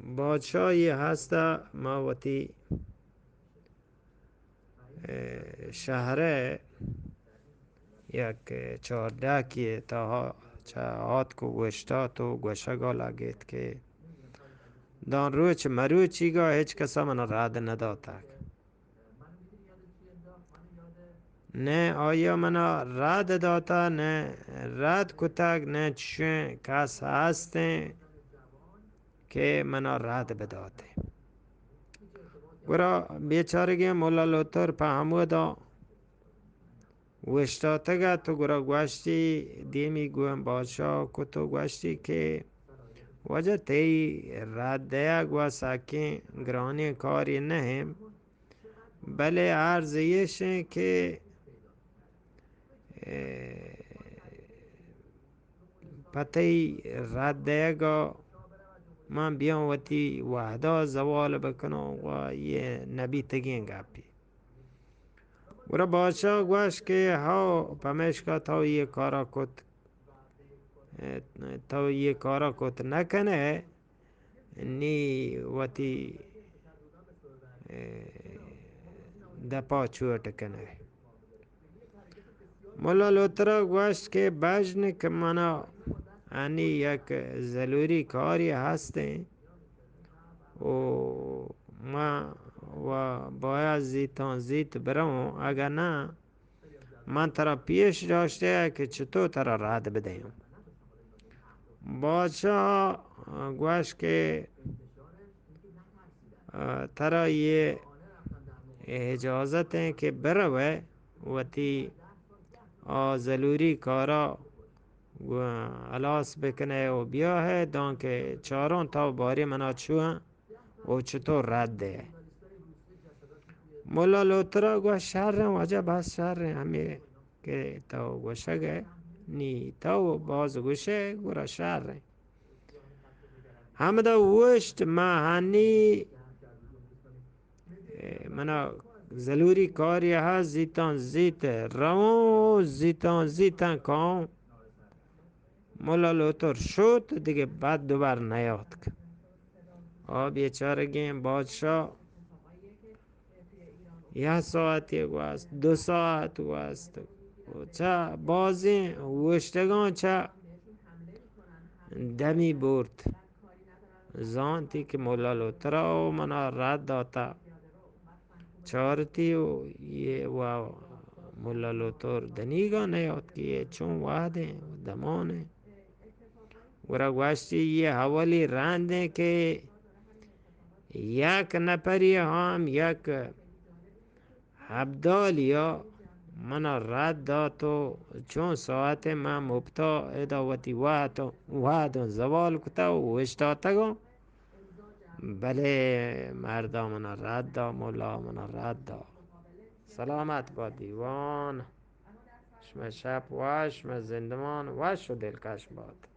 بادشاہ یہ ہستا ما وتی، اے، شہر یک چارڈاکی تہا چہ آتک و گوشتات و گوشگا لگیت کہ داں روچ مروچیگا ہچ کسا منا رد نداتگ۔ نہ آیا منا رد داتا، نہ رد کتگ، نہ چشیں کس ہستیں کہ منا رد بداتے۔ گڑا بیچارگیں ملا لوتر پہ ہمودا اوشتاتگ ات و گڑا گوشتی، دیمی گون بادشاہ کت و گوشتی کہ واجہ تئی رد دیگ و سکیں گرانیں کاری نہ انت، بلے عرض ایش انت کہ، اے، پہ تئی رد دیگا من بیاں وتی وہدا زوال بکناں و یہ نبیتگیں گپے۔ گڑا بادشاہ گوشت کہ ہو، پمیشکا تو یہ کارا کت، تو یہ کارا کت نہ کنے، نی وتی، اے، دپا چوٹ کنے۔ ملا لوترا گوشت کہ بژن کہ منا انی یک زلوری کاری ہستیں و ما و باید زیتاں زیت بروں، اگہ نہ من ترا پیش داشتہ کہ چطور ترا رد بدیاں۔ بادشاہ گوشت کہ ترا یہ اجازت ہیں کہ بروے وتی آ زلوری کارا ہلاس بکنے و بیاہے، دانکہ چاروں تو باری منا چو ہیں و چطور رد دے۔ ملا لوترا گوشت شر ہیں واجہ، بس شر ہیں، ہمیں کہ تو گوشگ ہے، نی تو باز گوشے گڑا شر ہیں۔ ہمدا اوشت ما ہنی، اے، منا زلوری کاری ہا، زیتاں زیت رووں، زیتاں زیتاں کاؤں۔ ملا لوتر شوت، دگہ بعد دوبار نیاتک۔ آ بیچارگیں بادشاہ یک ساعتے گوست، دو ساعت گوست، و چہ بازیں اوشتگاں چہ دمی برت۔ زانتی کہ ملا لوترا و منا رد داتا۔ چارتی و یہ و ملا لوتر دنیگا نیاتکی، یہ چون وہدیں و دمانیں۔ گڑا گوشتی، یہ اولی رندیں کہ یک نفری ہم یک ابدالیا منا رد دات و چون ساعت من مپتا ادا وتی وہد، وہد زوال کتا و اوشتاتگاں، بلے مردا منا رد دا، ملا منا رد دا۔ سلامت باد دیوان، شما شپ وش، شما زندمان وش و دلکش باد۔